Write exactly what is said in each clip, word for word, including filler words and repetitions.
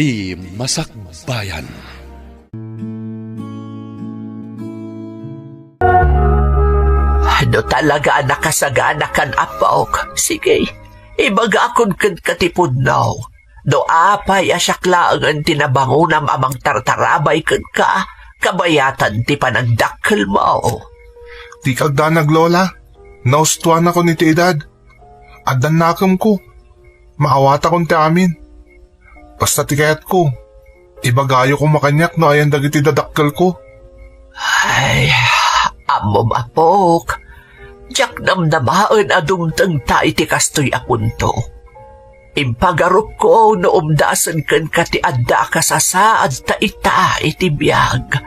ti Masakbayan. No talaga a nakasaganakan, apok, sige, ibagakon kenka ti pudno. No apay a siak laengen ti nabangonam a mangtartarabay kenka, kabayatan ti panagdakkelmo. Dika agdanag, Lola. Naustuanakon iti edad. Addan nakemko. Maawatakon ti amin. Basta ti kayatko, ibagayo koma kaniak no ayan dagiti dadakkelko. Ay, ammom, apok, diak namnamaen a dumtengta iti kastoy a punto. Impagarupko no umdasen kenka ti adda a kasasaad ta ita iti biag.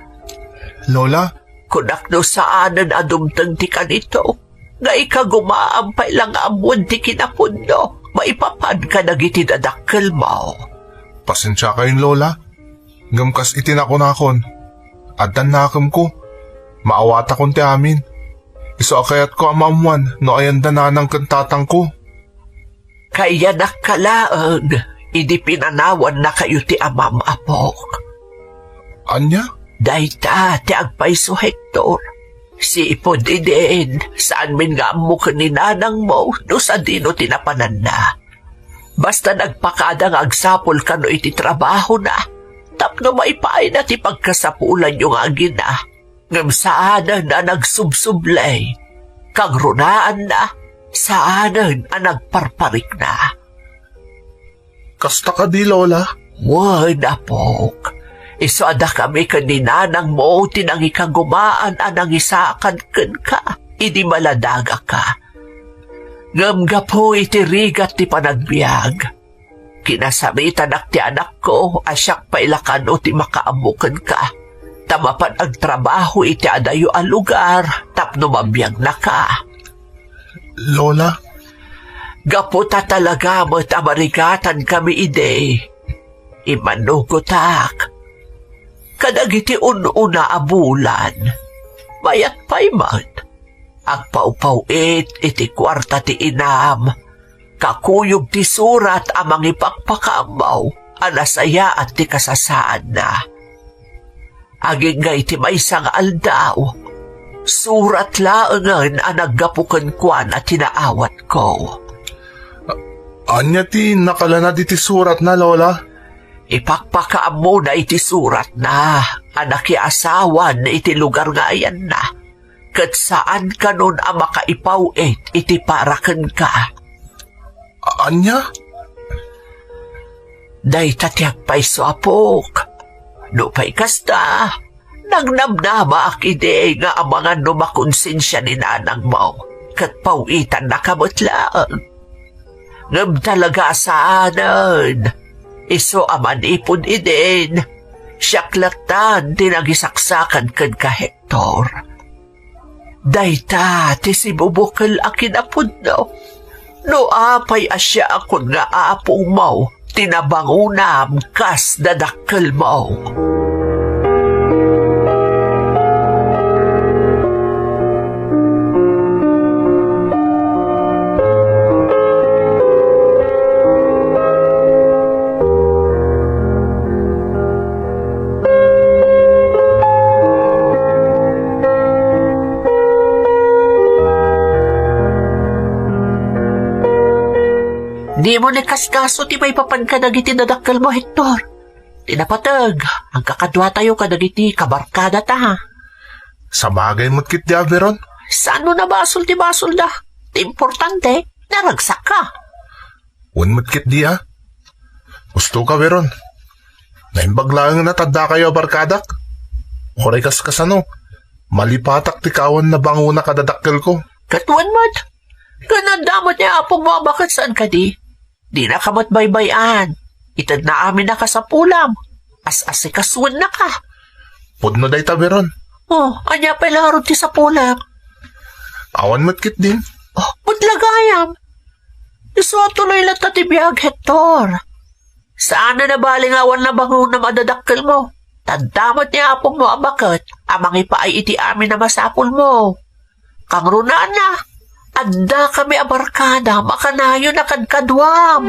Lola, kunak no saanen a dumteng ti kanito, nga ikagumaam pay la nga ammoen ti kinapudno maipapan kadagiti dadakkelmo. Pasensiakayon, Lola. Ngem kas iti nakunakon, addan nakemko. Maawatakon ti amin. Isu a kayatko a maammuan no ayanda nanang ken tatangko. Kayanakka laeng idi pinanawannakayo ti amam, apok. Ania? Dayta ti agpayso, Hector. Sipud idin, saanmin nga ammo ken ni nanangmo no sadino ti napananna. Basta nagpakada nga agsapul kano iti trabahona tapno maipaayna ti pagkasapulanyo nga agina. Ngem saanen a nagsubsubli. Kangrunaanna, saanen a nagparparikna. Kasta kadi, Lola? Wen, apok. Isu a dakami ken ni nanangmo ti nangikagumaan a nangisaakan kenka idi maladagaka. Ngem gapu iti rigat ti panagbiag, kinasaritanak ti anakko a siak pay la kano ti makaammo kenka, ta mapan agtrabaho iti adayo a lugar tapno mabiagnaka. Lola? Gapu ta talaga met a marigatankami idi, immanugotak. Kadagiti un-una a bulan, mayat pay met. Agpawpaw-it iti kuarta ti inam, kakuyog ti surat a mangipakpakaammo a nasayaat ti kasasaadna. Agingga iti maysa nga aldaw, surat laengen a naggapu kenkuana ti naawatko. A-, ania ti nakalanad iti suratna, Lola? Ipakpakaammona iti suratna a nakiasawan iti lugar nga ayanna, ket saan kanon a makaipaw-it iti para kenka. A-, ania? Dayta ti agpayso, apok. Nupay kasta, nagnamnamaak idi nga amangan no makonsensia ni nanangmo, ket paw-itannaka met laeng. Ngem talaga a saanen, isu a manipud idin, siak lattan ti nangisaksakan kenka, Hector. Dayta ti sibubukel a kinapudno. No apay a siakon nga apongmo ti nabangonam kas dadakkelmo. Dimo ni kaskaso ti maipapan kadagiti dadakkelmo, Hector. Ti napateg, agkakaduatayo kadagiti kabarkadata. Sabagay met ketdi, Veron. Saan no nabasol ti basolda? Ti importante, naragsakka. Wen met ketdi a. Gustoka, Veron. Naimbag laeng a tadakayo a barkadak. Uray kaskasano, malipatak ti kawan nabangonak a dadakkelko. Ket wen met, ken adda met ni apongmo a baket saan kadi? Dinaka met baybay-an. Itedna amin a kasapulam. As-asikasuennaka. Pudno dayta, Veron. Oh, ania pay la ngarud ti sapulek? Awan met ketdin. Oh, met la gayam. Isu a tuloy latta ti biag, Hector. Saan a nabali nga awan nabangonam a dadakkelmo. Tadda met ni apongmo a baket a mangipaay iti amin a masapulmo. Kangrunaanna, addakami a barkadam a kanayon a kadkaduam.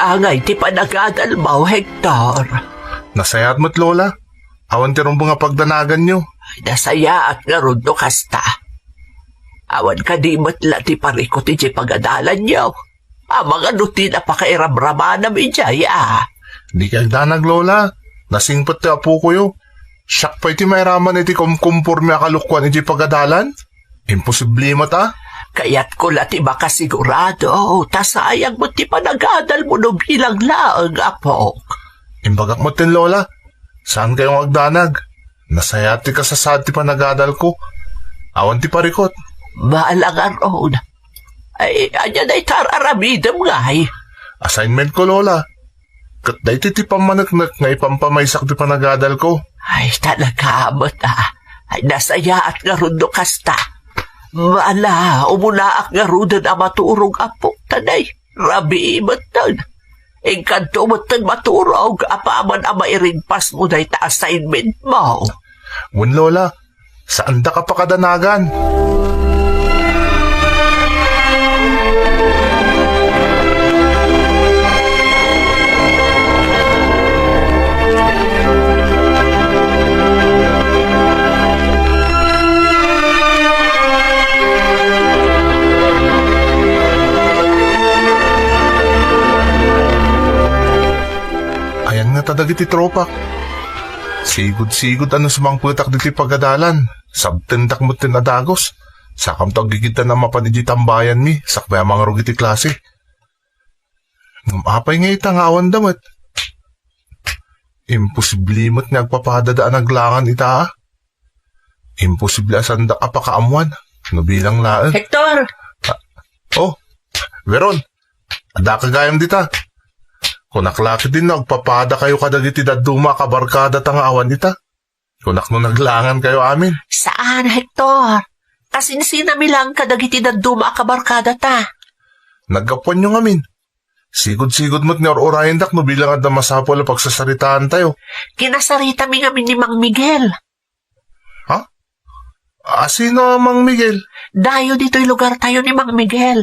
Angay ti panagadalmo, Hector. Nasayaat met, Lola. Awan ti rumbeng a pagdanaganyo. Nasayaat ngarud no kasta. Awan kadi met la ti parikut iti pagadalanyo. Amangan no ti napakairabramam idiay, a. Dikay agdanag, Lola. Nasingpet ti apokoyo. Siak pay ti mairaman iti kumkumporme a kalokuan iti pagadalan. Imposible met a. Kayatko la ti makasigurado, ta sayang met ti panagadalmo no bilang laeng, apok. Imbagak met ken Lola, saankayo nga agdanag. Nasayaat ti kasasaad ti panagadalko. Awan ti parikut. Bahala ngarud. Ay, ania dayta ar-aramidem ngay? Assignment ko, Lola. Ket daytoy ti pammaneknek nga ipampamaysak ti panagadalko. Ay, talaga met, a. Ay, nasayaat ngarud no kasta. Ala, umunaak ngaruden a maturog, apok, ta nay, rabii metten. Inkanto metten maturog apaman a mairigpasmo dayta assignmentmo. Wen, Lola, saandak a pakadanagan. Ayan ngata dagiti tropak. Sigud-sigud a no sumangpetak ditoy pagadalan, sabtendak metten a dagus. Sakamto aggigiddan a mapan idiay tambayanmi, sakbay a mangrugit ti klase. Ngem apay nga ita nga awanda met? Imposible met nga agpapadada a naglangan ita, a. Imposible a saandak a pakaammuan no bilang laeng. Hector! Ah, oh, Veron, addaka gayam dita. Kunak la ketdin no agpapadakayo kadagiti dadduma a kabarkadata nga awan ita. Kunak no naglangankayo amin. Saan, Hector. Kasinsinami laeng kadagiti dadduma a kabarkadata. Naggapuanyo ngamin. Sigud-sigud met nga ur-urayendak no bilang adda masapul a pagsasaritaantayo. Kinasaritami ngamin ni Mang Miguel. Ha? A, sino a Mang Miguel? Dayo ditoy lugartayo ni Mang Miguel.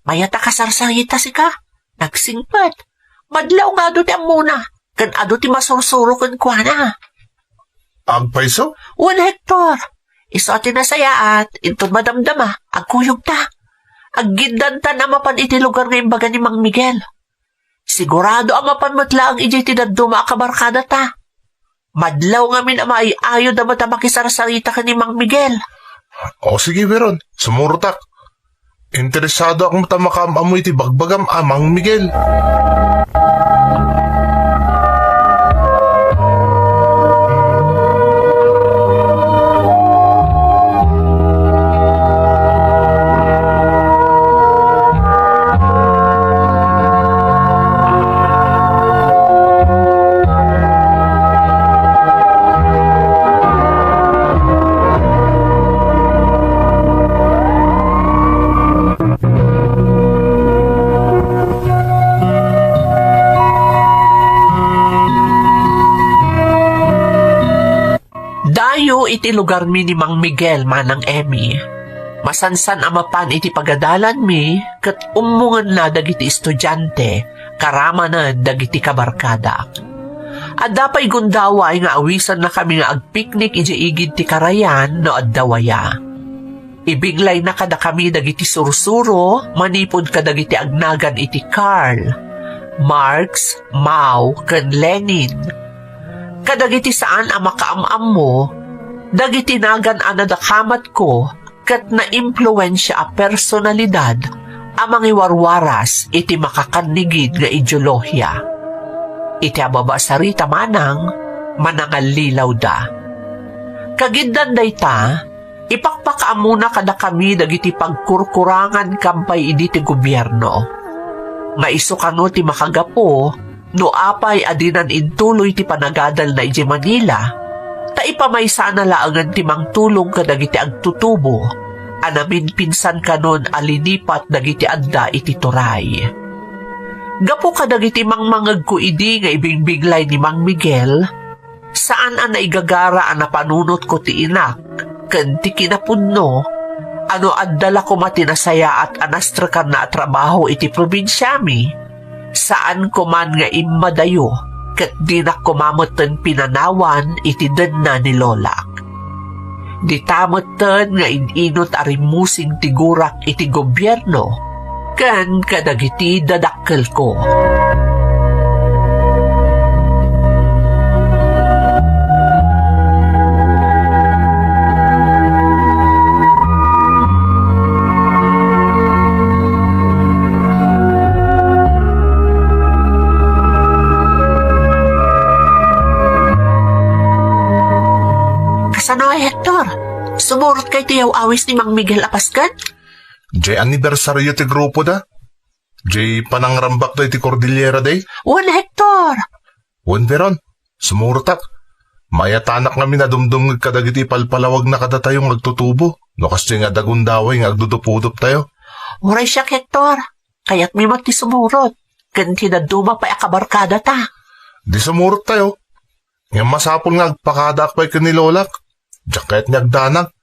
Mayat a kasarsarita sika. Nagsingpet. Madlaw nga adu ti ammona, ken adu ti masursuro kenkuana. Agpayso? Wen, Hector. Isu a ti nasayaat, inton madamdama, agkuyogta. Aggiddanta a mapan iti lugar nga imbaga ni Mang Miguel. Sigurado a mapan met laeng idiay ti dadduma a kabarkadata. Madlaw ngamin a maay-ayod a met a makisarsarita ken ni Mang Miguel. O sige, Veron, sumurotak. Interesadoak met a makaam-ammo iti bagbagam a Mang Miguel. Dayo iti lugarmi ni Mang Miguel, Manang Emmy. Masansan a mapan iti pagadalanmi ket ummongenna dagiti estudiante, karamanen dagiti kabarkadak. Adda pay gundaway nga awisannakami nga agpiknik idiay igid ti karayan no adda waya. Ibinglayna kadakami dagiti sursuro manipud kadagiti agnagan iti Karl, Marx, Mao, ken Lenin. Kadagiti saan a makaam-ammo, dagiti nagan a nadakamatko ket naimpluensia a personalidad a mangiwarwaras iti makakannigid nga ideolohia. Iti ababa a sarita manang, manangallilawda. Kagiddan dayta, ipakpakaammona kadakami dagiti pagkurkurangan kampay idi ti gobierno. Nga isu kano ti makagapu no apay a dinan intuloy ti panagadalna idiay Manila, ta ipamaysana laengen ti mangtulong kadagiti agtutubo a naminpinsan kanon a linipat dagiti adda iti turay. Gapu kadagiti mangmangegko idi nga ibingbinglay ni Mang Miguel, saan a naigagara a napanunotko ti inak ken ti kinapudno a no adda la koma ti nasayaat a nastrekanna a trabaho iti probinsiami, Saanko man nga immadayo ket dinak koma metten pinanawan iti denna ni Lolak. Dita metten nga in-inut a rimmusing ti gurak iti gobierno ken kadagiti dadakkelko. Kasano, Hector? Sumurot kay ti yaw-awis ni Mang Miguel a pasken? Jay anniversario ti grupo da. Jay panangrambak da iti Cordillera Day. Wen, Hector. Wen, Veron. Sumurotak. Maayatanak ngamin a dumdumngeg kadagiti palpalawagna kadatayo nga agtutubo. No kasdiay nga adda gundaway nga agdudupudop tayo. Uray siak, Hector. Kayatmi met ti sumurot. Ken ti dadduma pay a kabarkada ta. Di sumurot tayo. Ngem masapul nga agpakadaak pay ken ni Lolak. Diak kayat nga agdanag.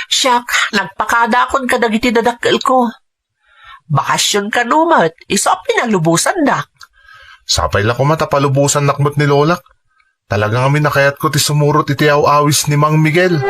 Siak, nagpakadaakon kadagiti dadakkelko. Bakasion kano met, isu a pinalubosandak. Sapay la koma ta palubosannak met ni Lolak. Talaga ngamin a kayatko ti sumurot iti aw-awis ni Mang Miguel.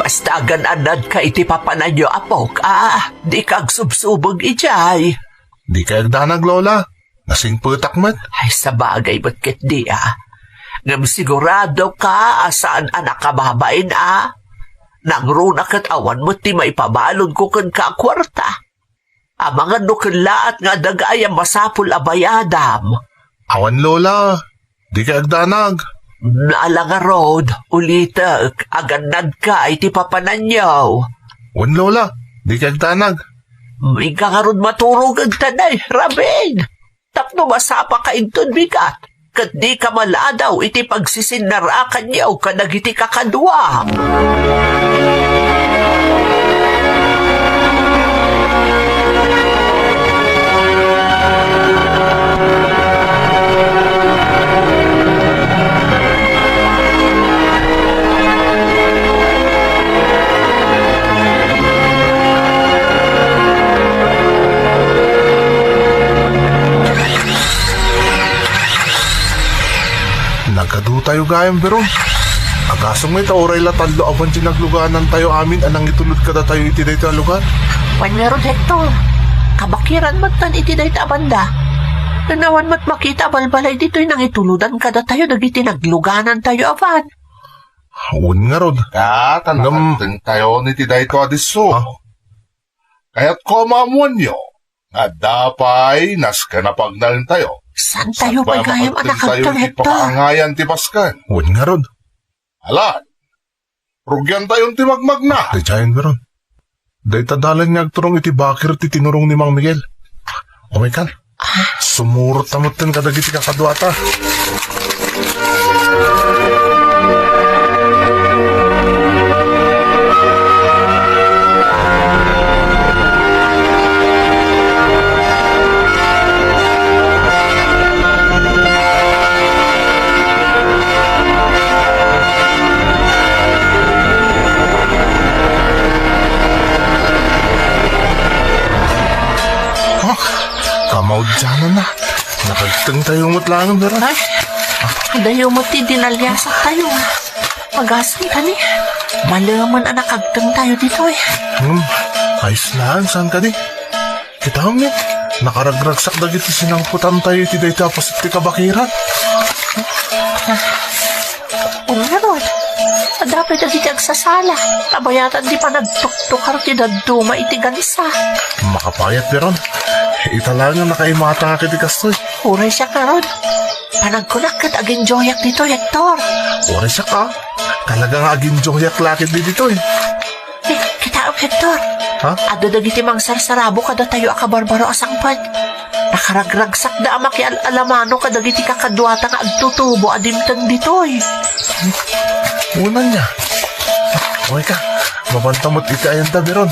Basta agan-anadka iti papananyo, apok, a, dika agsubsubong idiay. Dika agdanag, Lola. Nasingpetak met. Ay, sabagay met ketdi, a. Ngem siguradoka a saan a nakababain, a. Nangruna ket awan met ti maipabalonko kenka a kuarta. Amangan no kellaat nga adda gayam masapul a bayadam. Awan, Lola. Dika agdanag. Ala ngarud, ulitek, agannadka iti papananyo. Wen, Lola. Dika agdanag. Inka ngarud maturog ita, Rabin. Tapno masapaka inton bigat, ket dika maladaw iti pagsisinnarakanyo kadagiti kakaduam. Nagadu tayo gayam, Veron. Agasem nga ita uray la tallo a ban ti nagluganan tayo amin a nangitulod kadatayo iti daytoy a lugar. Wen ngarud, Hector, kabakiran met tan iti dayta a banda. Nanawan met makita a balbalay ditoy nangitulodan kadatayo dagiti nagluganan tayo a ban. Wen ngarud. Ka, ta Ngem- nakagteng tayo iti daytoy a disso. Ah? Kayatko a maammoanyo nga adda pay nasken a pagnaentayo. Saan tayo pay gayam a nakagteng, Hector? Iti pakaangayan ti pasken. Wen ngarud. Alan, rugiantayon ti magmagna. Daydiayen, Veron. Dayta dalan nga agturong iti bakir ti tinurong ni Mang Miguel. Umaykan. Sumurot ta metten kadagiti kakaduata. Oh, kamaudiananna. Nakagteng tayo met laeng, Veron. Ay, adayo met ti dinaliasak tayo. Agasem kadi. Malemen a nakagteng tayo ditoy. Hmm, ayos laeng, saan kadi? Kitaem ni, nakaragragsak dagiti sinangputan tayo iti dayta a paset ti kabakiran. Wen ngarud, adda pay dagiti agsasala. Tabayatan ti panagtuktukar ti dadduma iti gansa. Makapayat, Veron. Ita laeng nga nakaimatangak iti kastoy. Uray siak ngarud. Panagkunak ket aginjoyak ditoy, Hector. Uray siak, a. Talaga nga aginjoyak la ketdi ditoy. Eh, kitaem, Hector. Ha? Adda dagiti mangsarsarabo kadatayo a kabarbaro a sangpet. Nakaragragsakda a makial-alamano kadagiti kakaduata nga agtutubo a dimteng ditoy. Unan niya. Ay ka, mabanta met iti ayan da, Biron.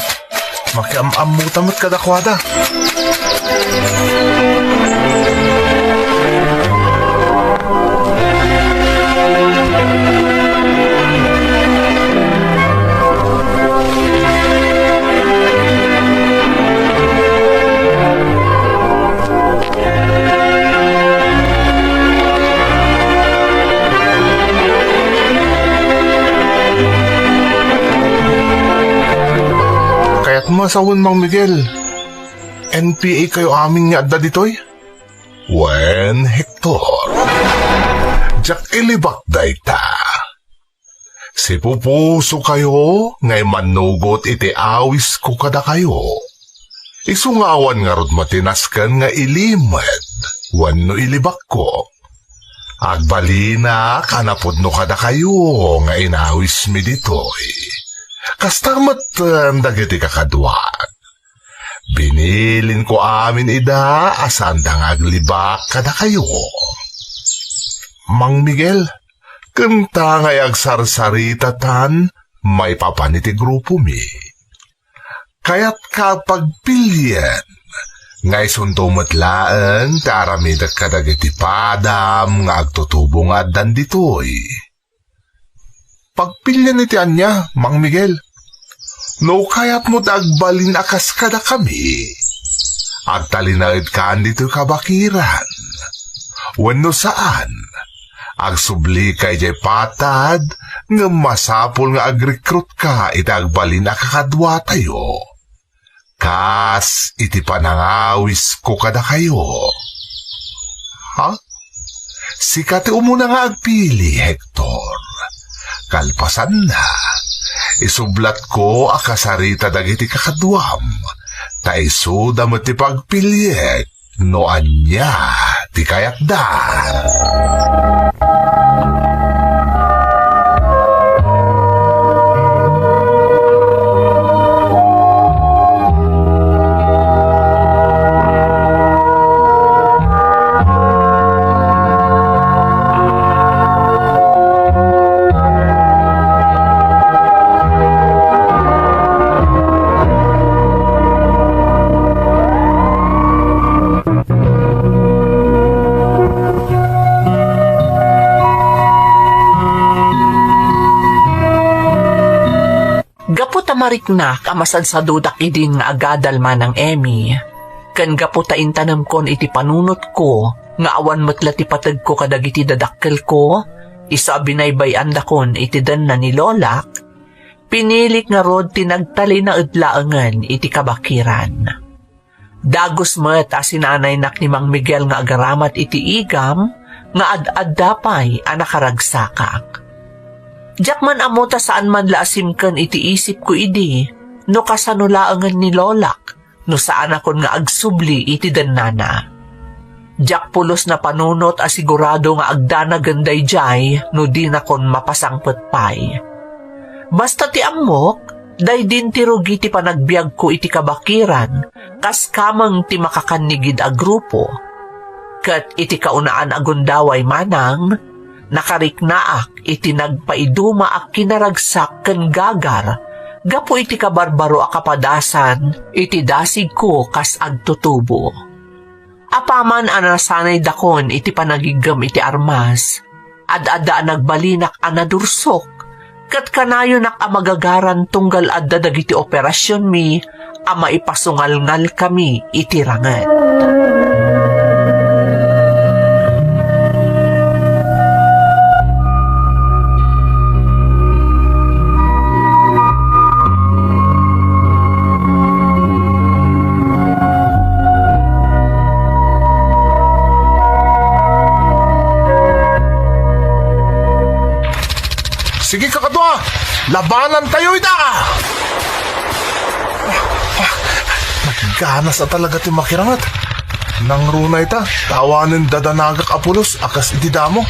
Makiam-ammota met kadakuada. Kayatmo a sawen, Mang Miguel, N P A kayo amin nga adda ditoy? Wen, Hector, diak ilibak dayta. Sipupusokayo nga immannugot iti awisko kadakayo. Isu nga awan ngarud met ti nasken nga ilimed wenno ilibakko. Agbalinak a napudno kadakayo nga inawismi ditoy. Kasta met, em, dagiti kakaduak. Binilinko amin ida a saanda nga aglibak kadakayo. Mang Miguel, kemta nga agsarsaritatan maipapan iti grupomi. Kayatka a pagpilien nga isunto met laeng ti aramidek kadagiti padam nga agtutubo nga addan ditoy. Pagpilien iti ania, Mang Miguel? No kayatmo ti agbalin a kas kadakami, agtalinaedkan ditoy kabakiran. Wenno saan, agsublika idiay patad, ngem masapul nga agrekrutka iti agbalin a kakaduatayo. Kas iti panangawisko kadakayo. Ha? Sika ti umuna nga agpili, Hector. Kalpasanna, isublatko a kasarita dagiti kakaduam, ta isuda met ti pagpiliek no ania ti kayatda. Gapu ta mariknak a masadsadudak idin nga agadal, Manang Emmy, ken gapu ta intanemkon iti panunotko nga awan met la ti pategko kadagiti dadakkelko, isu a binaybay-andakon iti denna ni Lolak, pinilik ngarud ti nagtalinaed laengen iti kabakiran. Dagus met a sinanaynak ni Mang Miguel nga agaramat iti igam nga ad-adda pay a nakaragsakak. Diak man ammo ta saan man la a simken iti isipko idi no kasano laengen ni Lolak no saanakon nga agsubli iti dennana. Diak pulos napanunot a sigurado nga agdanagen daydiay no dinakon mapasangpet pay. Basta ti ammok, daydin ti rugi ti panagbiagko iti kabakiran, kas kameng ti makakannigid a grupo. Ket iti kaunaan a gundaway manang, nakariknaak iti nagpaiduma a kinaragsak ken gagar gapu iti kabarbaro a kapadasan iti dasigko kas agtutubo. Apaman a nasanaydakon iti panagiggem iti armas, ad-adda a nagbalinak a nadursok, ket kanayonak a magagaran tunggal adda dagiti operasionmi a maipasungalngalkami iti ranget. Sige, kakadua! Labanantayo ita! Ah, ah, nagganas a talaga ti makiranget. Nangruna ita, ta awanen dadanagak a pulos a kas iti damo.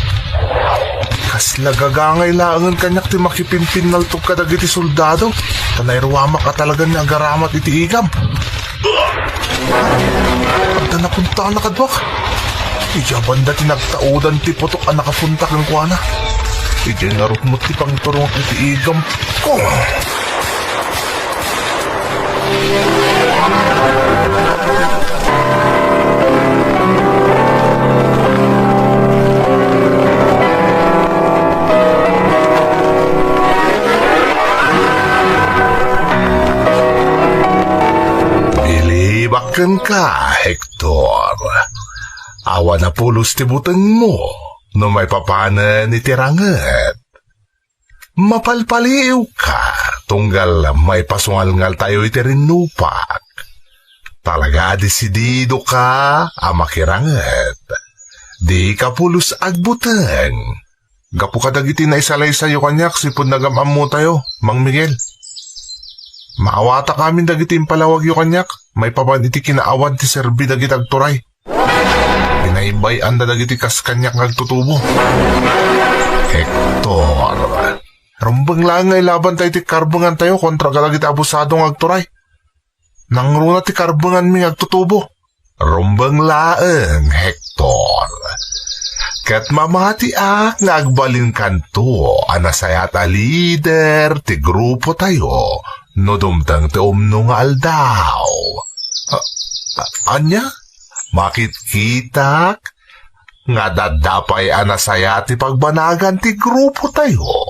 Kasla gagangay laengen kaniak ti makipinpinnaltog kadagiti soldado, ta nairuamak a talagan nga agaramat iti igam. Adda napuntakan a kaduak. Idiay banda ti nagtaudan ti putok a nakapunta kenkuana. Idiay ngarud met ti pangturongak iti igamko. Bilibak kenka, Hector. Awan a pulos ti butengmo no maipapanen iti ranget. Mapalpaliiwka, tunggal maipasungalngaltayo iti rinnupak. Talaga a desididoka a makiranget. Dika pulos agbuteng. Gapu kadagiti naisalaysayyo kaniak sipud nagam-ammotayo, Mang Miguel. Maawatak amin dagiti impalawagyo kaniak, maipapan iti kinaawan ti serbi dagiti agturay. Binaybay-anda dagiti kas kaniak nga agtutubo. Hector, rumbeng laeng nga ilabantayo ti karbengantayo kontra kadagiti abusado nga agturay. Nangruna ti karbenganmi nga agtutubo. Rumbeng laeng, Hector. Ket mamatiak nga agbalinkanto a nasayaat a lider ti grupotayo no dumteng ti umno nga aldaw. A-, a-, ania? Makitkitak nga adda pay a nasayaat ti pagbanagan ti grupotayo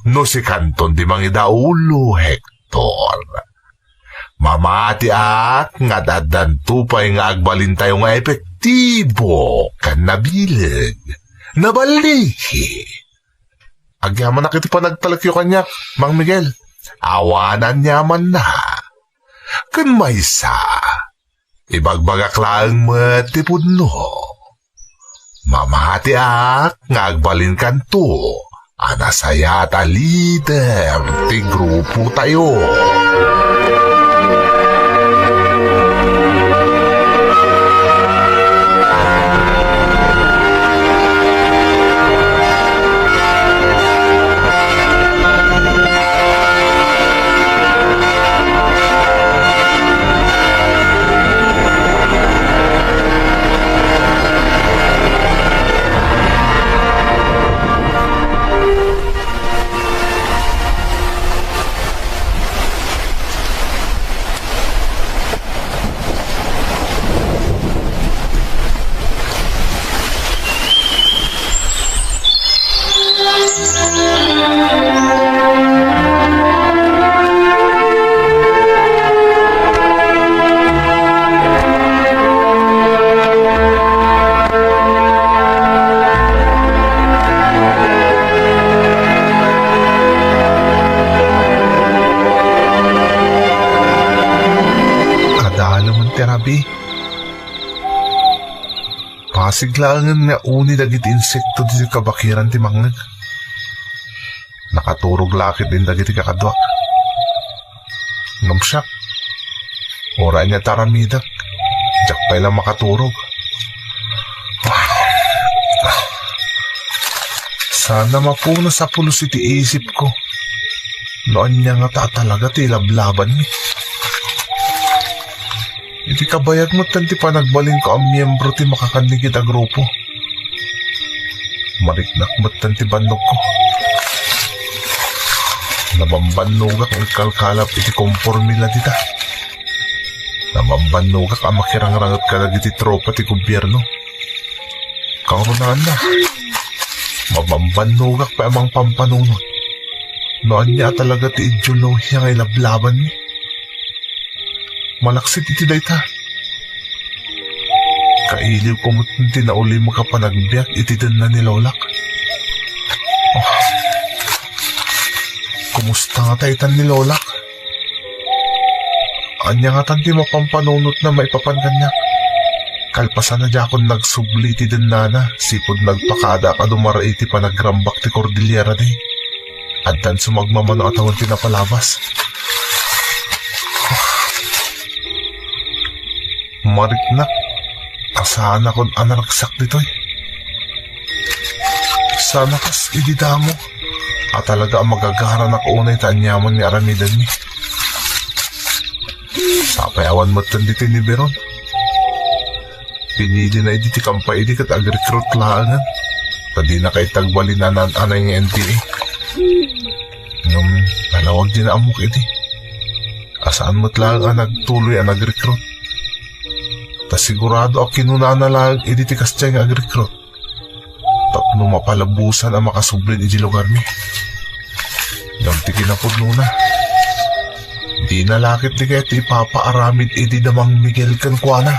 no sikanton ti mangidaulo, Hector. Mamatiak nga addanto pay nga agbalintayo nga epektibo ken nabileg, naballigi. Agyamanak iti panagtalekyo kaniak, Mang Miguel. Awan aniamanna. Ken maysa, ibagbagak laeng met ti pudno. Mamatiak nga agbalinkanto a nasayaat a lider ti grupotayo. Adalemen ti rabii. Pasig laengen nga uni dagiti insekto ditoy kabakiran ti mangngeg. Nakaturog la ketdin dagiti kakaduak. Ngem siak, uray ania ti aramidek, diak pay la makaturog. Saan a mapunas a pulos iti isipko no ania ngata a talaga ti ilablabanmi. Iti kabayag metten ti panagbalinko a miyembro ti makakanni ket a grupo, mariknak metten ti bannogko. Nabambannogak nga agkalkalap iti kompormila dita. Nabambannogak a makirangranget kadagiti tropa ti gobierno. Kangrunaan na, mabambannogak pay a mangpampanunot no ania a talaga ti ideolohiya nga ilablabanmi. Malaksid iti dayta, kailiwko met ti naulimek a panagbiag iti denna ni Lolak. Oh, kumusta ngata itan ni Lolak? Ania ngatan ti mapampanunotna maipapan kaniak? Kalpasan a diakon nagsubli iti dennana, sipud nagpakadaak a dumar iti panagrambak ti Cordillera Day. Addan sumagmamano a tawen ti napalabas. Mariknak a saanakon a naragsak ditoy. Saan a kas idi damo a talaga a magagaranak unay ta aniaman nga aramidenmi. Sapay awan metten ditoy ni Biron. Pinilina idi ti kampay idi ket agrekrut laengen. Ta dinaka iti agbalin a naan-anay nga N P A. Ngem nalawag ti naammok idi. A saan met laeng a nagtuloy a nag-recruit. Ta sigurado a kinunana laeng idi ti kasdiay nga ag-recruit tapno mapalabusan a makasublin iti lugarmi. Ngem ti kinapudnona, dina la ketdi kayat ti ipapaaramid idi da Mang Miguel kenkuana.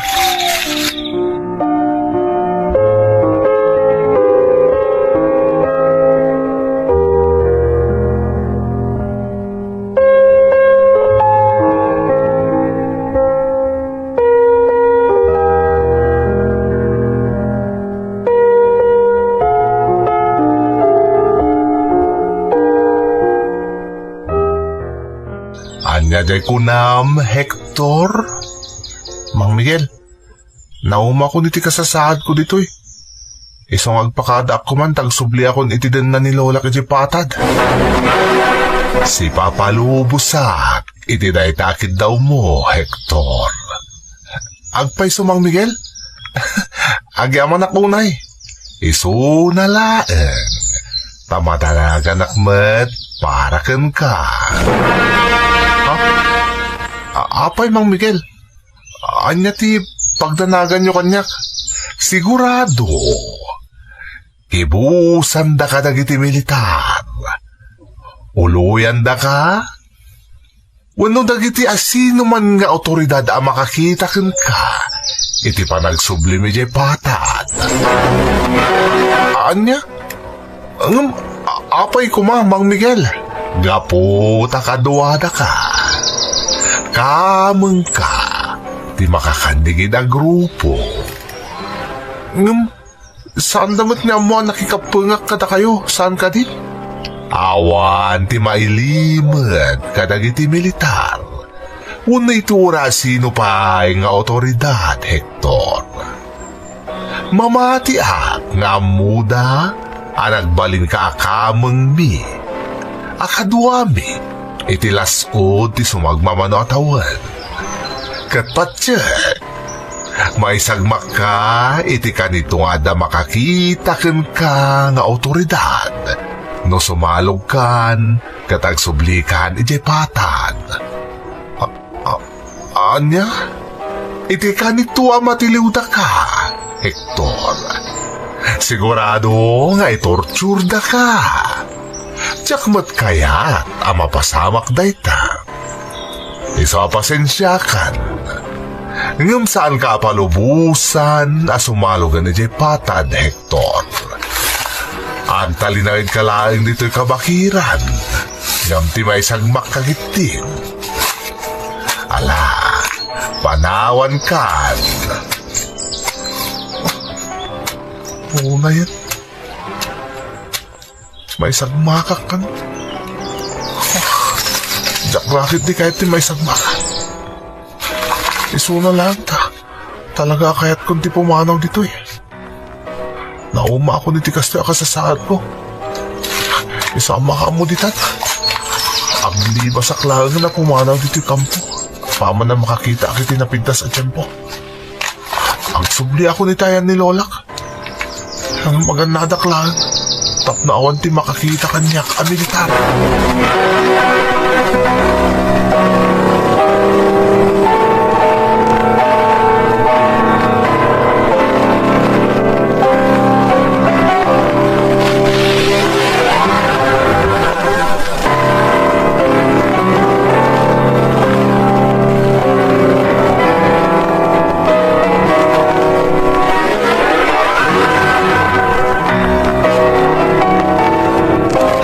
Ania diay kunam, Hector? Mang Miguel, naumakon iti kasasaadko ditoy. Isu nga agpakadaakon man ta agsubliakon iti denna ni Lolak iti patad. Sipapalubosak iti dayta a kiddawmo, Hector. Agpayso, Mang Miguel? Agyamanak unay. Isuna laeng. Ta madanaganak met para kenka. Ha? A-, apay, Mang Miguel? Ania ti pagdanaganyo kaniak? Sigurado, kibusandaka dagiti militar. Uloyandaka? Wenno dagiti asinoman nga awtoridad a makakita kenka iti panagsublimi idiay patad. Ania? Ngem, a-, apay koma, Mang Miguel? Gapu ta kaduadaka. Kamengka ti makakannigid a grupo. Ngem, saanda met nga ammo a nakikappengak kadakayo, saan kadi? Awan ti mailimed kadagiti militar wenno iti urasino pay nga awtoridad, Hector. Mamatiak nga ammoda a nagbalinka a kamengmi, a kaduami iti las-ud ti sumagmamano a tawen. Ket patiek, maisagmakka iti kanito nga adda makakita kenka nga awtoridad no sumalogkan ket agsublikan idiay patad. A-, a-, ania? Iti kanito a matiliwdaka, Hector? Sigurado nga itorturdaka. Diak met kayat a mapasamak dayta. Isu a pasensiakan. Ngem saanka a palubosan a sumalogen idiay patad, Hector. Agtalinaedka laeng ditoy kabakiran, ngem ti maisagmakka ketdin. Ala, panawankan. Unayen. Maisagmakak kano. Diak la ketdi kayat ti maisagmak. Isuna laeng ta talaga a kayatkon ti pumanaw ditoy. Naumakon iti kastoy a kasasaadko. Isu a makaammo ditan. Aglibasak laeng a pumanaw ditoy kampo. Apaman a makakitaak iti napintas a tiempo. Agsubliakon iti ayan ni Lolak. Ngem agannadak laeng tapno awan ti makakita kaniak a militar.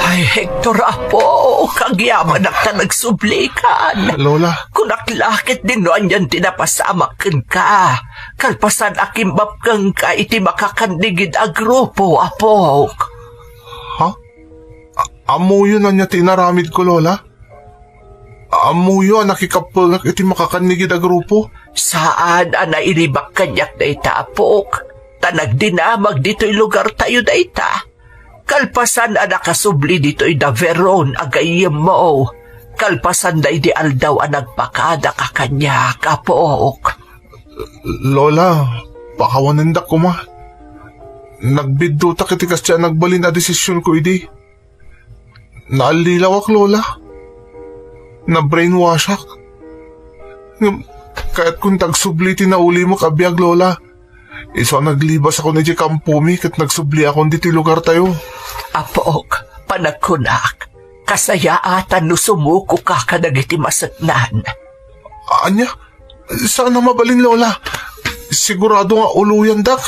Ay, Hector, apo, agyamanak ta nagsublikan. Lola. Kunak la ketdin no anian ti napasamak kenka. Kalpasan a kimbapkengka iti makakannigid a grupo, apok. Ha? A-, ammoyo no ania ti inaramidko, Lola? Ammoyo a nakikappengak iti makakannigid a grupo? Saan a nairibak kaniak dayta, apok, ta nagdinamag ditoy lugartayo dayta. Kalpasan a nakasubli ditoy da Veron a gayyemmo, kalpasan daydi aldaw a nagpakadaka kaniak, apok. Lola, pakawanendak koma. Nagbiddutak iti kasdiay a nagbalin a desisionko idi. Naallilawak, Lola. Na-brainwashak. Ngem, kayatkon ti agsubli ti naulimek a biag, Lola. Isu a naglibasakon idiay kampomi ket nagsubliakon ditoy lugartayo. Apok, panagkunak, kasayaatan no sumukoka kadagiti maseknan. Ania? Saan a mabalin, Lola. Sigurado nga uluyandak.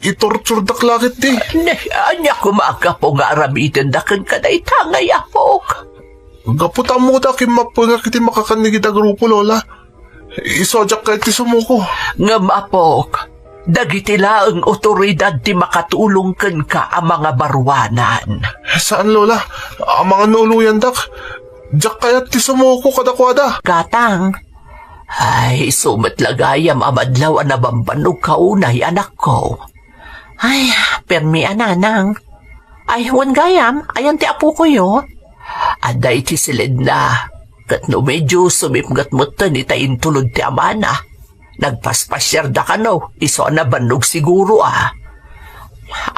Itorturdak la ketdi. Ne, ania koma a gapu nga aramidenda kenka dayta ngay, apok? Gapu ta ammoda a kimmappuengak iti makakannigida a grupo, Lola. Isu a diak kayat ti sumuko. Ngem, apok, dagiti laeng otoridad ti makatulong kenka a mangabaruanan. Saan, Lola. Amangan no uluyandak. Diak kayat ti sumuko kadakuada. Gatang. Ay, isu met la gayam a madlaw a nabambannogka unay, anakko. Ay, permi a, nanang. Ay, wen gayam, ayan ti apokoyo? Adda iti siledna. Ket no medio sumipnget metten itay intulod ti amana, nagpaspasiarda kano, isu a nabannog siguro a.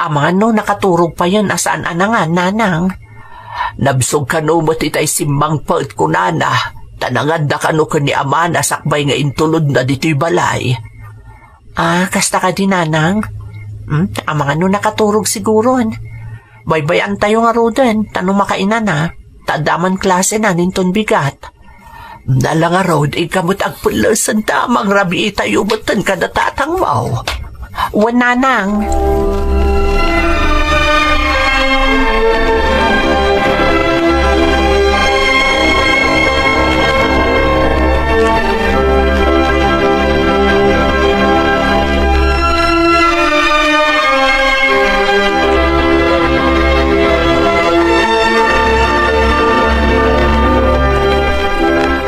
Amangan no nakaturog payen a saan a nangan, nanang. Nabsog kano met itay simmangpet kunana, ta nanganna kano ken ni amana sakbay nga intulodna ditoy balay. Ah, kasta kadi, nanang? Hmm, amangan no nakaturog siguron. Baybay-antayo ngaruden, ta no makainana, ta adda man klasena inton bigat. Nala ngarud, inka met agpellesen ta mangrabiitayo metten kada tatangmo. Wen, nanang.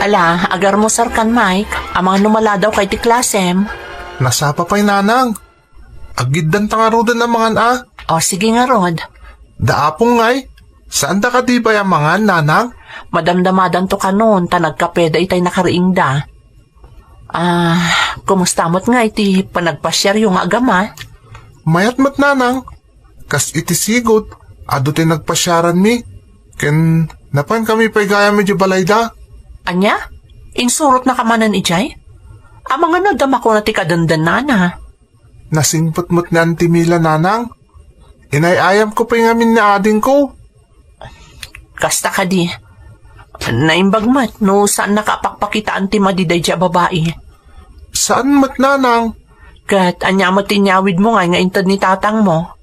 Ala, agarmusarkan, Mike. Amangan no maladawka iti klasem. Nasapa pay, nanang. Agiddanta ngaruden a mangan a. O, sige ngarud. Da apong ngay, saanda kadi bay a mangan, nanang? Madamdamadanto kanon, ta nagkapeda itay nakariingda. Ah, kumusta met ngay ti panagpasiaryo nga agama? Mayat met, nanang. Kas iti sigud, adu ti nagpasiaranmi. Ken napankami pay gayam idiay balayda. Ania? Insurotnaka manen idiay? Amangan no adda makuna ti kadendennana. Nasingpet met ni Auntie Mila, nanang. Inay-ayamko pay ngamin ni adingko. Kasta kadi. Naimbag met no saannaka a pakpakitaan ti madi daydiay a babai. Saan met, nanang. Ket ania met ti inyawidmo ngay nga inted ni tatangmo?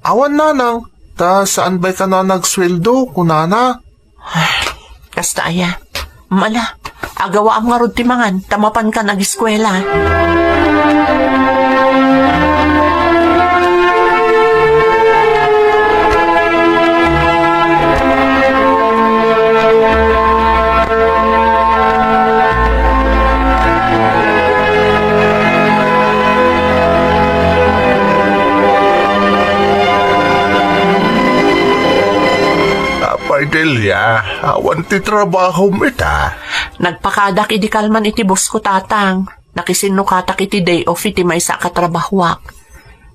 Awan, nanang, ta saan bay kano a nagsueldo, kunana. Kasta aya. Mala, agawaam ngarud ti mangan, ta mapankan agiskuela. Apay, Delia, awan ti trabahom ita? Nagpakadak idi kalman iti boss ko, tatang. Nakisinnukatak iti day off iti maysa a katrabahoak.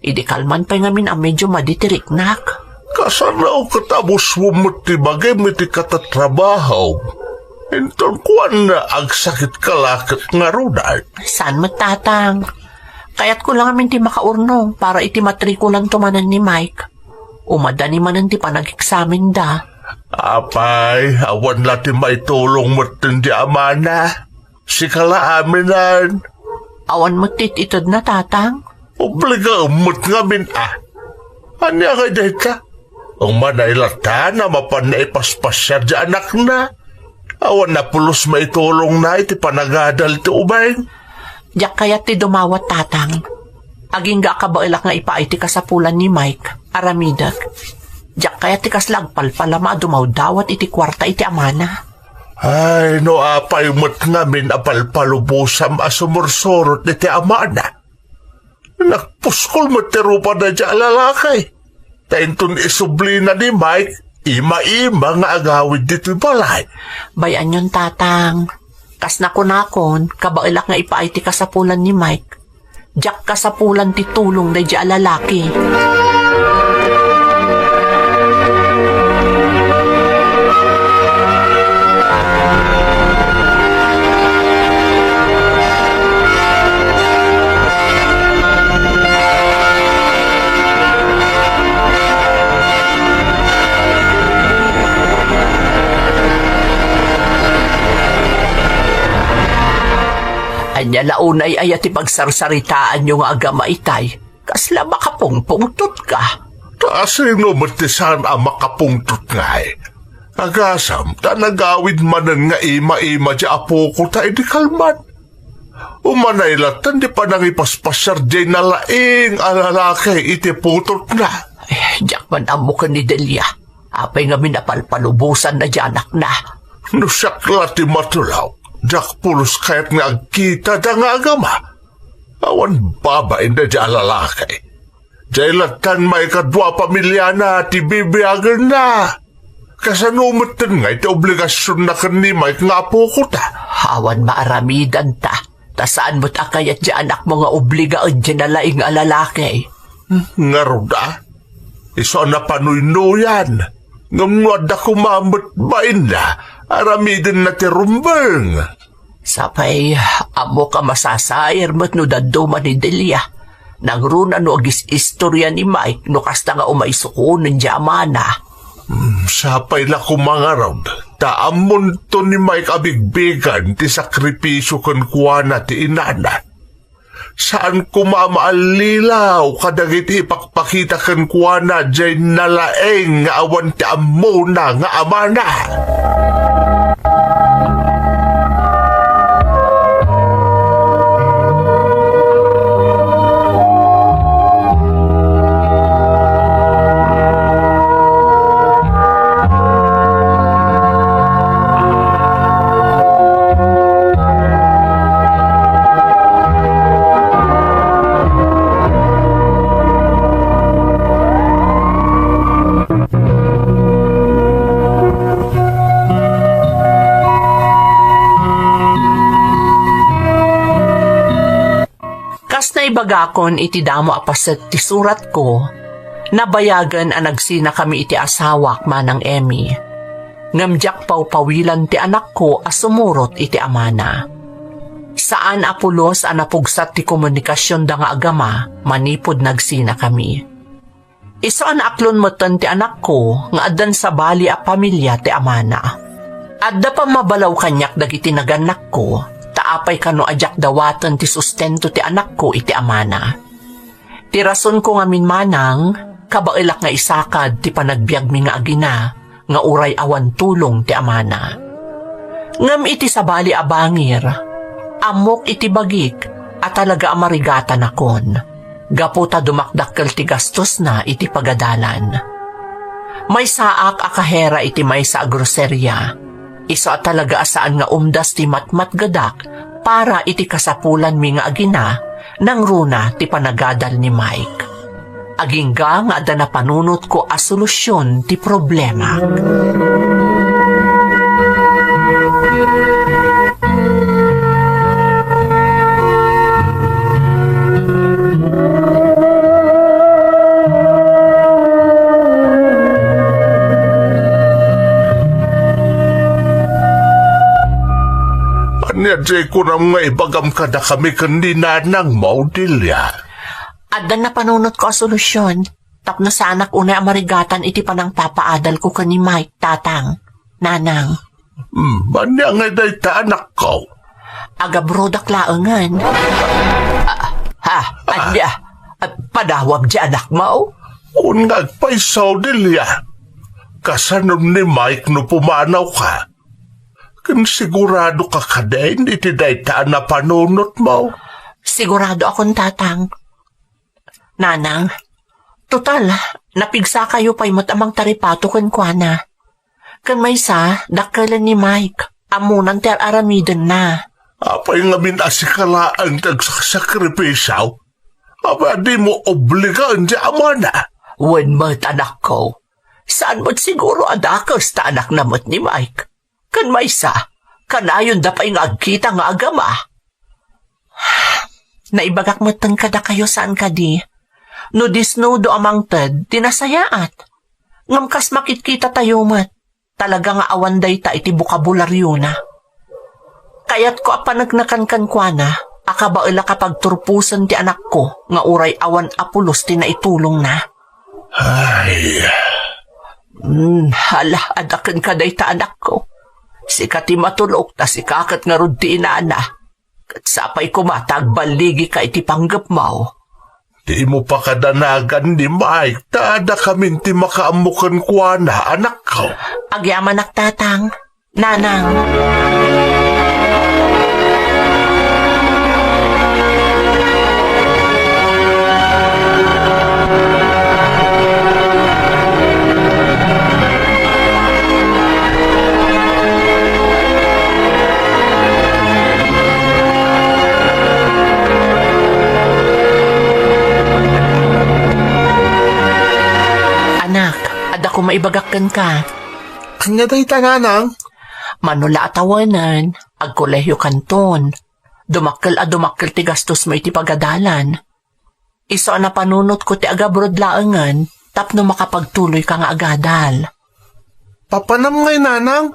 Idi kalman pay ngamin a medio madi ti riknak. Kasano ket a boss mo met ti bagim iti katatrabahom? Inton kuanna, agsakit ka la ket ngaruden. Saan met, tatang. Kayatko la ngamin ti makaurnong para iti matrikulanto manen ni Mike. Umadani manen ti panageksamenda. Apay, awan la ti maitulong metten ti amana. Sika la aminen. Awan met ti it-itedna, tatang. Obligaem met ngamin a. Ania ngay dayta? Umana latta a mapan naipaspasiar ti anakna. Awan a pulos maitulongna iti panagadal ti ubing. Diak kayat ti dumawat, tatang. Agingga a kabaelak nga ipaay ti kasapulan ni Mike, aramidek. Diak kayat ti kasla agpalpalama a dumawdawat iti kuarta iti amana. Ay, no apay met ngamin a palpalubosam a sumursurot iti amana. Nagpuskol met ti rupa daydiay a lalaki. Ta inton isublina ni Mike, ima-ima nga agawid ditoy balay. Bay-anyon, tatang. Kas nakunakon, kabaelak nga ipaay ti kasapulan ni Mike. Diak kasapulan ti tulong daydi a lalaki. Ania la unay aya ti pagsarsaritaanyo nga agama itay? Kasla makapungpungtotka? Ta sino met ti saan a makapungtot ngay? Agasam ta nagawid manen nga ima-ima ti apokota idi kalman. Umanay latta ti panangipaspasiar diay nalaing a lalaki iti putotna. Eh, diak man ammo ken ni Delia. Apay ngamin a palpalubosanna ti anakna? No siak la ti matulaw, diak pulos kayat nga agkitada nga agama. Awan babain daydi a lalaki. Diay lattan maikadua a pamiliana ti bibiagenna. Kasano metten ngay ti obligasionna ken ni Mike nga apokota? Awan maaramidanta, ta saan met a kayat ti anakmo nga obligaen ti nalaing a lalaki. Ngarud a, isu a napanuynuyan, ngem no adda koma met bainna, aramidenna ti rumbeng. Sapay, ammok a masasair met no dadduma ni Delia. Nangruna no agis-istorya ni Mike no kasta nga umaysukonen ti amana. Hmm, sapay la koma ngarud, ta ammonto ni Mike a bigbigen ti sakripisio kenkuana ti inana. Saan koma a maallilaw kadagiti ipakpakita kenkuana diay nalaing nga awan ti ammona nga amana. Kas naibagakon iti damo a paset ti suratko, nabayagen a nagsinakami iti asawak, Manang Emmy. Ngem diak pawpawilan ti anakko a sumurot iti amana. Saan a pulos a napugsat ti komunikasionda nga agama manipud nagsinakami. Isu a naaklon metten ti anakko nga addan sabali a pamilia ti amana. Adda pammabalaw kaniak dagiti nagannakko, ta apay kano a diak dawaten ti sustento ti anakko iti amana. Ti rasonko ngamin, Manang, kabaelak nga isakad ti panagbiagmi nga agina nga uray awan tulong ti amana. Ngem iti sabali a bangir, ammok iti bagik a talaga a marigatanakon, gapu ta dumakdakkel ti gastosna iti pagadalan. Maysaak a kahera iti maysa a groseria. Isu a talaga a saan nga umdas ti matmatgedak para iti kasapulanmi nga agina, nangruna ti panagadal ni Mike. Agingga nga adda napanunotko a solusion ti problemak. Ania diay kunam nga ibagam kadakami ken ni nanangmo, Delia? Adda napanunotko a solusion tapno saanak unay a marigatan iti panangpapaadalko ken ni Mike, Tatang, Nanang. Hmm, ania ngay dayta, anakko? Agabrodak laengen. Ah, ha? Ania? Ah, padawam ti anakmo? Wen nga agpayso, Delia. Kasanon ni Mike no pumanawka? Ken siguradoka kadin iti dayta a napanunotmo? Siguradoakon, Tatang. Nanang, total, napigsakayo pay met a mangtaripato kenkuana. Ken maysa, dakkelen ni Mike, ammonan ti ar-aramidenna. Apay ngamin a sika laeng ti agsaksakripisio? Apay a dimo obligaen ti amana? Wen met, anakko. Saan met siguro a dakes ta anakna met ni Mike. Ken maysa, kanayonda pay nga agkita nga agama. Naibagak metten kadakayo saan kadi. No disnudo a mangted, di nasayaat. Ngem kas makitkitatayo met, talaga nga awan dayta iti bokabulariona. Kayatko a paneknekan kenkuana a kabaelak a pagturposen ti anakko nga uray awan a pulos ti naitulongna. Ay. Hmm, hala, adda kenka dayta anakko. Sika ti matulok, ta sika ket ngarud ti inana. Ket sapay koma ta agballigika iti panggepmo. Dimo pakadanagan ni Mike ta addakamin ti makaammo kenkuana, anakko. Agyamanak, Tatang. Nanang. Anak, adda koma ibagak kenka. Ania dayta, nanang? Mano la a tawenen, agkolehio kanton. Dumakkel a dumakkel ti gastosmo iti pagadalan. Isu a napanunotko ti agabroad laengen tapno makapagtuloyka nga agadal. Papanam ngay, nanang?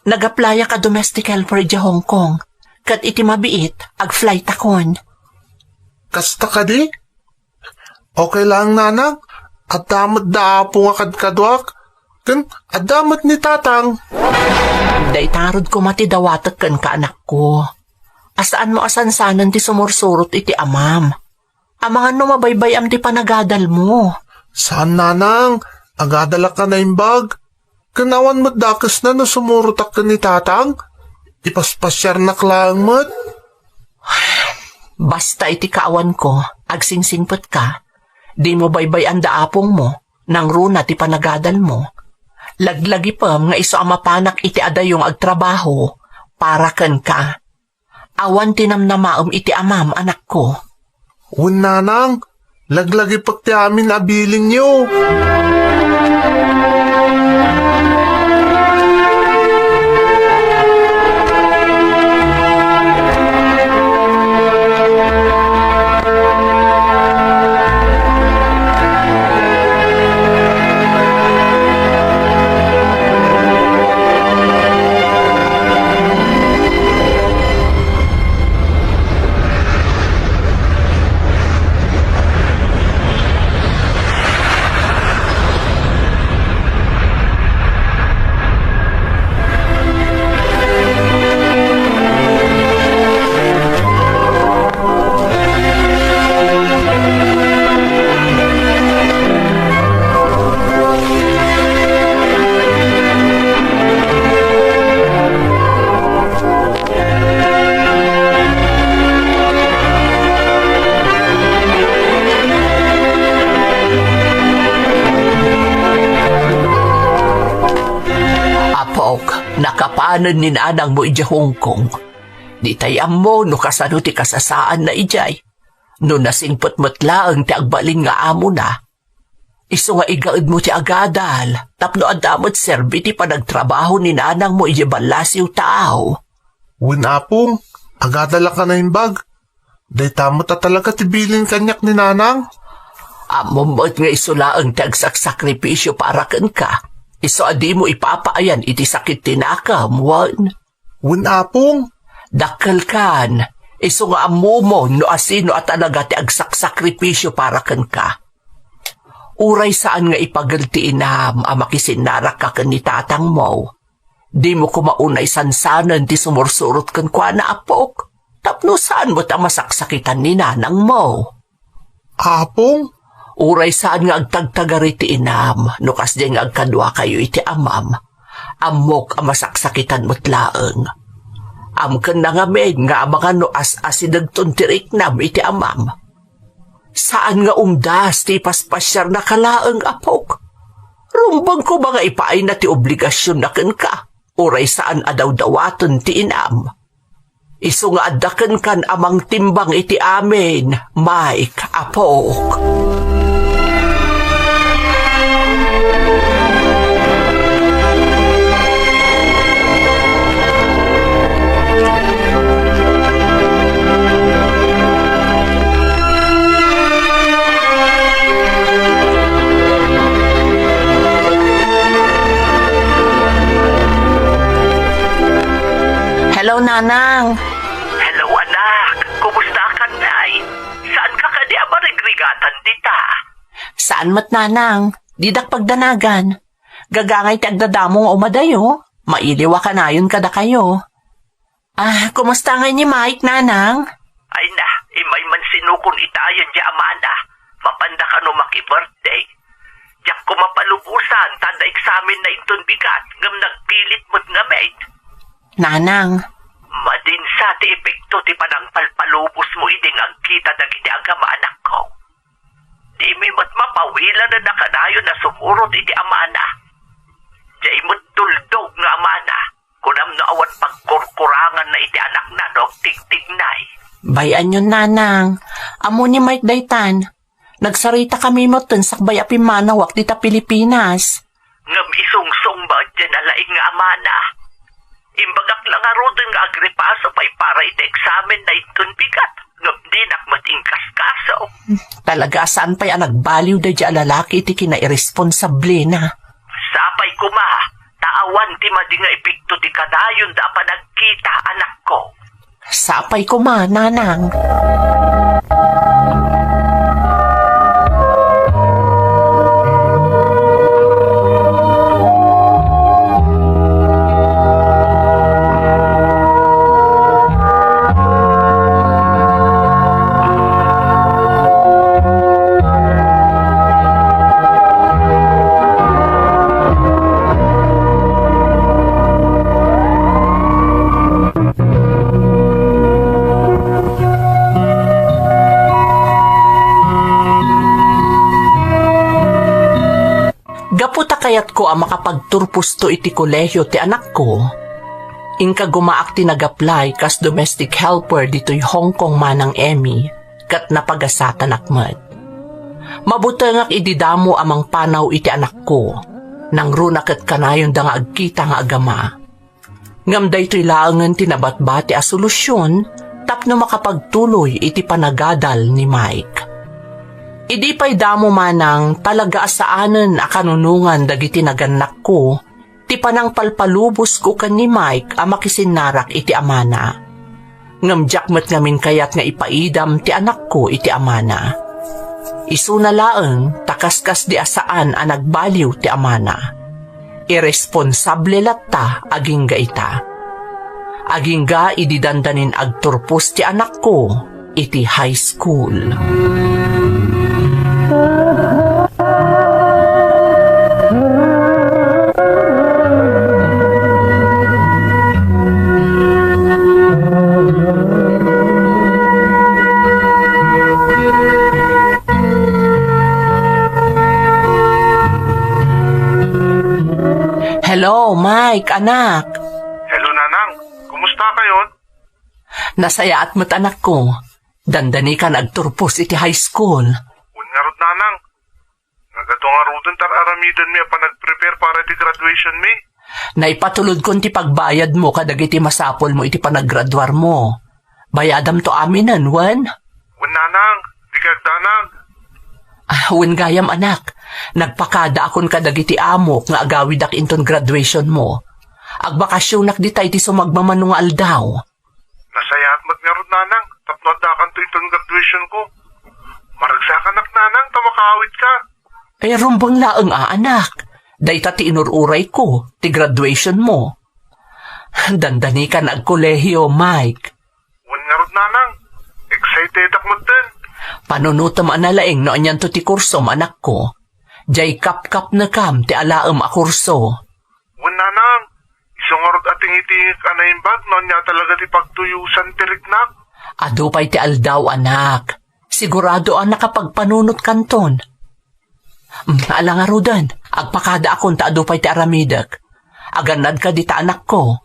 Nag-applyak a domestic helper idiay Hong Kong, ket iti mabiit, ag-flightakon. Kasta kadi? Okay lang, nanang. Adda met da Apo nga kadkaduak, ken adda met ni Tatang. Dayta ngarud koma ti dawatek kenka, anakko. A saanmo a sansanen ti sumursurot iti amam. Amangan no mabaybay-am ti panagadalmo. Saan, nanang. Agadalak a naimbag. Ken awan met dakesna no sumurotak ken ni Tatang. Ipaspasiarnak laeng met. Basta iti kaawanko, agsingsingpetka. Dimo baybay-an da apongmo, nangruna ti panagadalmo. Laglagipem nga isu a mapanak iti adayo nga agtrabaho para kenka. Awan ti namnamaem iti amam, anakko. Wen, nanang, laglagipek ti amin a bilinyo. Apok, nakapanen ni nanangmo idiay Hong Kong. Ditay ammo no kasano ti kasasaanna idiay. No nasingpet met laeng ti agbalin nga amona, isu nga igaedmo ti agadal tapno adda met serbi ti panagtrabaho ni nanangmo idiay ballasiw taaw. Wen, Apong, agadalak a naimbag. Dayta met a talaga ti bilin kaniak ni nanang. Ammom met nga isu laeng ti agsaksakripisio para kenka. Isu a dimo ipapaayan iti sakit ti nakem, wen? Wen, Apong. Dakkelkan, isu nga ammomon no asino a talaga ti agsaksakripisio para kenka. Uray saan nga ipagel ti inam a makisinnarakka ken ni tatangmo, dimo koma unay sansanen ti sumursurot kenkuana, apok, tapno saan met a masaksakitan ni nanangmo. Apong? Uray saan nga agtagtagari ti inam no kasdiay nga agkaduakayo iti amam. Ammok a masaksakitan met laeng. Amkenna ngamin nga amangan no as-asidegton ti riknam iti amam. Saan nga umdas ti ipaspasiarnaka laeng, apok. Rumbeng koma nga ipaayna ti obligasionna kenka, uray saan a dawdawaten ti inam. Isu nga adda kenkan a mangtimbang iti amin, Mike, apok. Hello, Nanang. Hello, anak. Kumusta ka, Nay? Saan ka kadi a marigrigatan dita? Saan met, Nanang. Didak pagdanagan. Gagangay ti agdadamo nga umadayo. Mailiw a kanayon kadakayo. Ah, kumusta ngay ni Mike, Nanang? Ay na, immay man sinukon ita ayan di amana. Mapanda kano maki-birthday. Diak ko mapalubosan, ta adda eksamenna inton bigat, ngem nagpilit met nga maid. Nanang. Madinsa ti epekto ti panangpalpalubosmo idi nga agkita dagiti agama, anakko. Dimi met mapawilanen a kanayon a sumurot iti amana. Diay met tuldog nga amana. Kunam no awan pagkurkuranganna iti anakna no agtigtignay. Bay-anyon, Nanang. Ammo ni Mike daytan. Nagsaritakami metten sakbay a pimmanawak dita Pilipinas. Ngem isungsong met diay nalaing nga amana. Imbagak la ngaruden nga agripaso pay para iti eksamenna inton bigat, ngem dinak met inkaskaso. Talaga a saan pay a nagbaliw daydiay a lalaki iti kinairesponsablena. Sapay koma, ta awan ti madi nga epekto ti kadayonda a panagkita, anakko. Sapay koma, Nanang. Gapu ta kayatko a makapagturposto iti kolehio ti anakko, inkagumaak ti nag-apply kas domestic helper ditoy Hong Kong, Manang Emmy, ket napagasatanak met. Mabutengak idi damo a mangpanaw iti anakko, nangruna ket kanayonda nga agkita nga agama. Ngem daytoy laengen ti nabatbati a solusion tapno makapagtuloy iti panagadal ni Mike. Idi pay damo manang, talaga a saanen a kanunongan dagiti nagannakko ti panangpalpalubosko ken ni Mike a makisinnarak iti amana. Ngem diak met ngamin kayat nga ipaidam ti anakko iti amana. Isuna laeng ta kaskasdi a saan a nagbaliw ti amana. Iresponsable latta agingga ita. Agingga idi dandanin agturpos ti anakko iti high school. Hello, Mike, anak. Hello, Nanang. Kumusta kayon? Nasayaat met, anakko. Dandani kan agturpos iti high school. Wen ngarud, Nanang. Nagadu ngaruden ti ar-aramidenmi a panagprepare para iti graduationmi. Naipatulodkon ti pagbayadmo kadagiti masapulmo iti panaggraduarmo. Bayadamto aminen, wen? Wen, Nanang. Dika agdanag. Ah, wen gayam, anak. Nagpakadaakon kadagiti amok nga agawidak inton graduationmo. Agbakasionak dita iti sumagmamano nga aldaw. Nasayaat met ngarud, Nanang, tapno addakanto inton graduationko. Maragsakanak, Nanang, ta makaawitka. Eh, rumbeng laeng a, anak. Dayta ti inur-urayko, ti graduationmo. Dandani kan agkolehiyo, Mike. Wen ngarud, Nanang. Excitedak metten. Panunotem a nalaing no anianto ti kursom, anakko. Diay kapkapnekam ti alaem a kurso. Wen, Nanang, isu ngarud a tingitngitangek a naimbag no ania talaga ti pagtuyosan ti riknak. Adu pay ti aldaw, anak. Sigurado a nakapagpanunotkanton. Mm, ala ngaruden, agpakadaakon ta adu pay ti aramidek. Agannadka dita, anakko.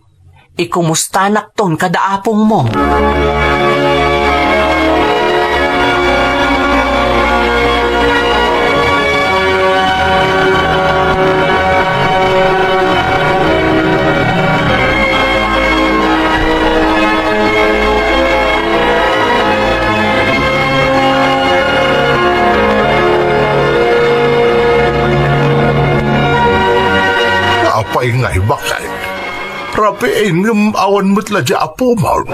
Ikumustanakton kada apongmo. Apay ngay, baket? Rabiin ngem awan met la di apomon.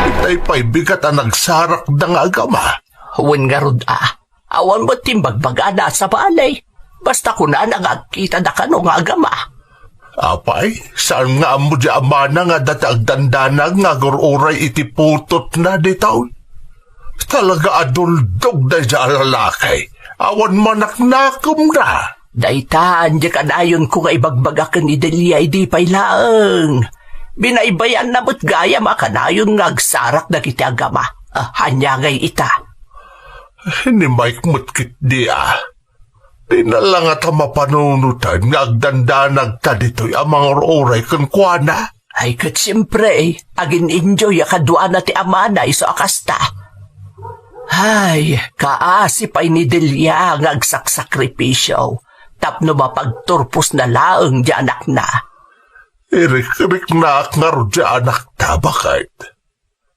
Itay pay bigat a nagsarakda nga agama. Wen ngarud a, awan met ti imbagbagana a sabali. Basta kunana nga agkitada kano nga agama. Apay, saan nga ammo di amana nga adda ti agdandanag nga agur-uray iti putotna ditoy? Talaga a duldog daydi a lalaki. Awan manaknakemna. Daytan, di kanayonko nga ibagbaga ken ni Delia idi pay laeng. Binaybayanna met gayam a kanayon nga agsarak dagiti agama. Ah, ania ngay ita? Ni Mike met ketdi a. Dina la ngata mapanunoten nga agdandanagta ditoy a mangur-uray kenkuana. Ay, ket siempre, agin-enjoy a kaduana ti amana isu a kasta. Ay, kaasi pay ni Delia nga agsaksakripisio tapno mapagturposna laeng di anakna. Irikriknaak ngarud di anakta, baket.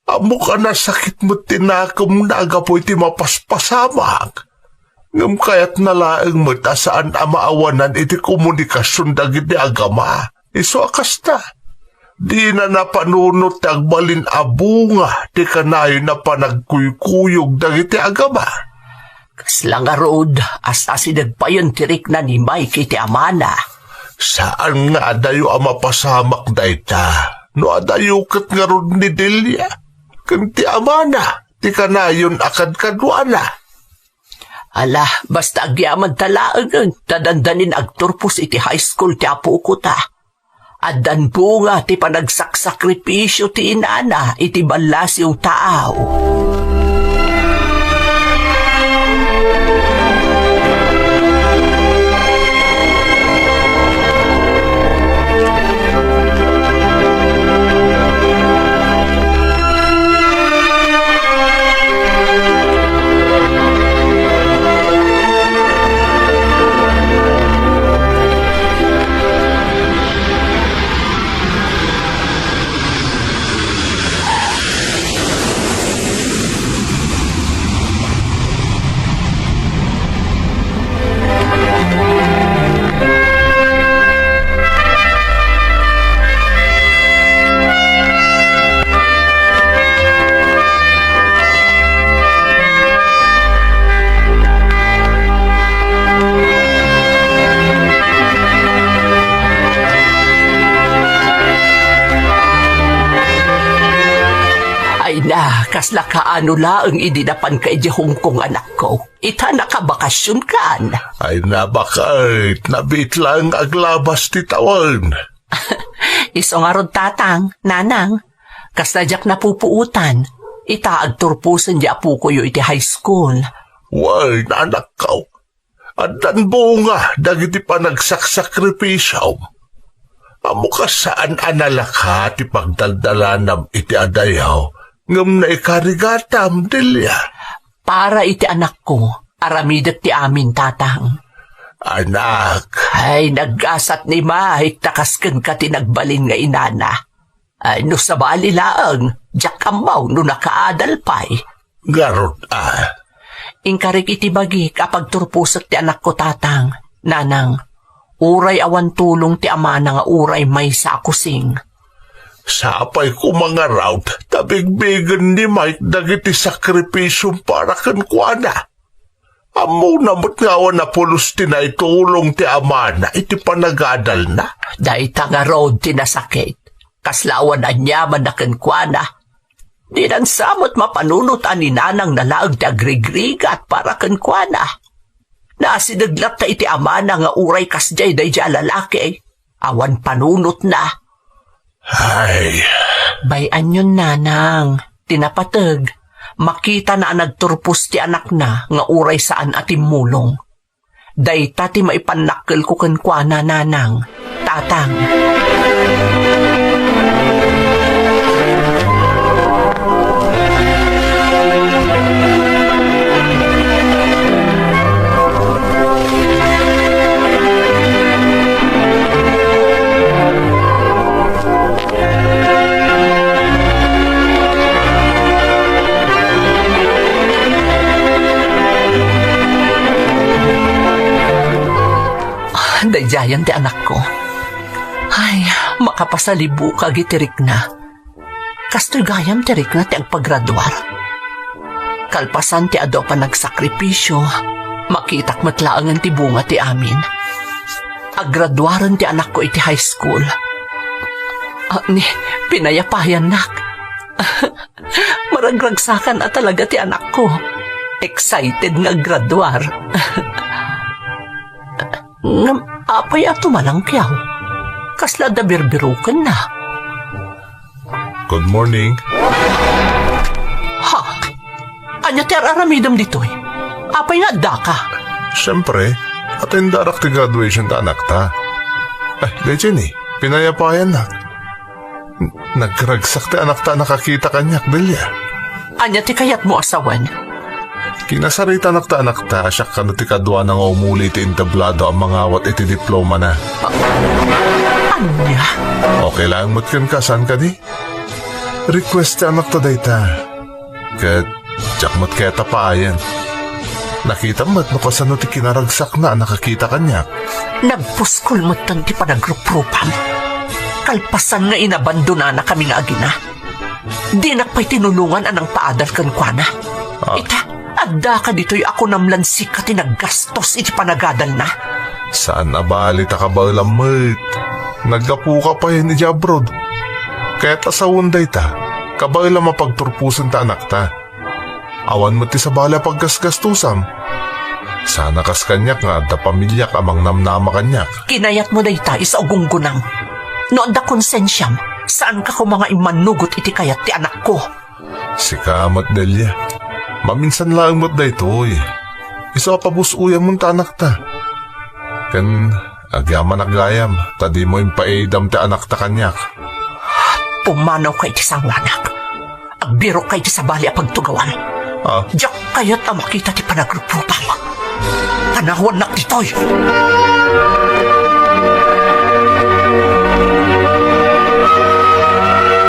Ammok a nasakit met ti nakemna gapu iti mapaspasamak. Ngem kayatna laeng met a saan a maawanan iti komunikasion dagiti agama. Isu a kasta, dina napanunot ti agbalin a bunga ti kanayon a panagkuykuyog dagiti agama. Kasla ngarud, as-asideg payen ti rikna ni Mike iti amana. Saan nga adayo a mapasamak dayta, no adayo ket ngarud ni Delia, ken ti amana, ti kanayon a kadkaduana. Ala, basta agyamanta laengen, ta dandanin agturpos iti high school ti apokota. Addan bunga ti panagsaksakripisio ti inana iti ballasiw taaw. Ay na, kasla kaano laeng idi napanka idiay Hong Kong, anakko. Ita nakabakasionkan. Ay na, baket, nabiit laeng aglabas ti tawen. Isu ngarud, tatang, nanang, kasla diak napupuotan. Ita agturposen di apokoyo iti high school. Wen, anakko, addan bunga dagiti panagsaksakripisom. Ammok a saan a nalaka ti pagdaldalanam iti adayo, ngem naikarigatam, Delia. Para iti anakko, aramidek ti amin, tatang. Anak. Ay, naggasat ni Mike, ta kas kenka ti nagbalin nga inana. Ay, no sabali laeng, diak ammo no nakaadal pay. Ngarud a. Inkarik iti bagik a pagturposek ti anakko, tatang, nanang. Uray awan tulong ti amana nga uray maysa a kusing. Sapay koma ngarud, ta bigbigen ni Mike dagiti sakripisom para kenkuana. Ammona met nga awan a pulos ti naitulong ti amana iti panagadalna. Dayta ngarud ti nasakit. Kasla awan aniamanna kenkuana. Dinan sa met mapanunot a ni nanangna laeng ti agrigrigat para kenkuana. Naasideg latta iti amana nga uray kasdiay daydiay a lalaki. Awan panunotna. Ay. Bay-anyon, nanang. Ti napateg, makitana a nagturpos ti anakna nga uray saan a timmulong. Dayta ti maipannakkelko kenkuana, nanang, tatang. Daydiayen ti anakko. Ay, Makapasalibuka iti rikna. Kastoy gayam ti rikna ti agpagraduar. Kalpasan ti adu a panagsakripisio, makitak met laengen ti bunga ti amin. Aggraduaren ti anakko iti high school. Ni, pinayapayannak. Maragragsakan a talaga ti anakko. Excited nga aggraduar. Ngem apay a tumalangkiaw? Kasla adda birbirukenna. Good morning. Ha? Ania ti ar-aramidem ditoy? Apay nga addaka? Siempre, atendarak ti graduation ta anakta. Ay, di, Jenny, pinayapayannak. N-, nagragsak ti anakta a nakakita kaniak, Delia. Ania ti kayatmo a sawen? Kinasaritan nakta anakta a siak kano ti kaduana nga umuli iti entablado a mangawat iti diplomana. Ania? Okay lang met kenka, saan kadi? Request ti anakta dayta. Ket diak met kayat a paayen. Nakitam met no kasano ti kinaragsakna a nakakita kaniak. Nagpuskol metten ti panagruprupam. Kalpasan nga inabandonanakami nga agina, dinak pay tinulongan a nangpaadal kenkuana. Ah. Ita, addaka ditoy a kunam lan sika ti naggastos iti panagadalna. Saan a bali ta kabaelam met. Naggapuka payen idiay abroad. Kayat a sawen dayta, kabaelam a pagturposen ta anakta. Awan met ti sabali a paggasgastusam. Saan a kas kaniak nga adda pamiliak a mangnamnama kaniak. Kinayatmo dayta isu a gunggonam. No adda konsensiam, saanka koma nga immannugot iti kayat ti anakko. Sika met, Delia. Maminsan laeng met daytoy. Isu a pabus-oyamon ta anakta. Ken agyamanak gayam, ta dimo impaidam ti anakta kaniak. Pumanawka iti sangoanak. Agbirokka iti sabali a pagtugawam. Ah? Diak kayat a makita ti panagruprupam. Panawannak ditoy!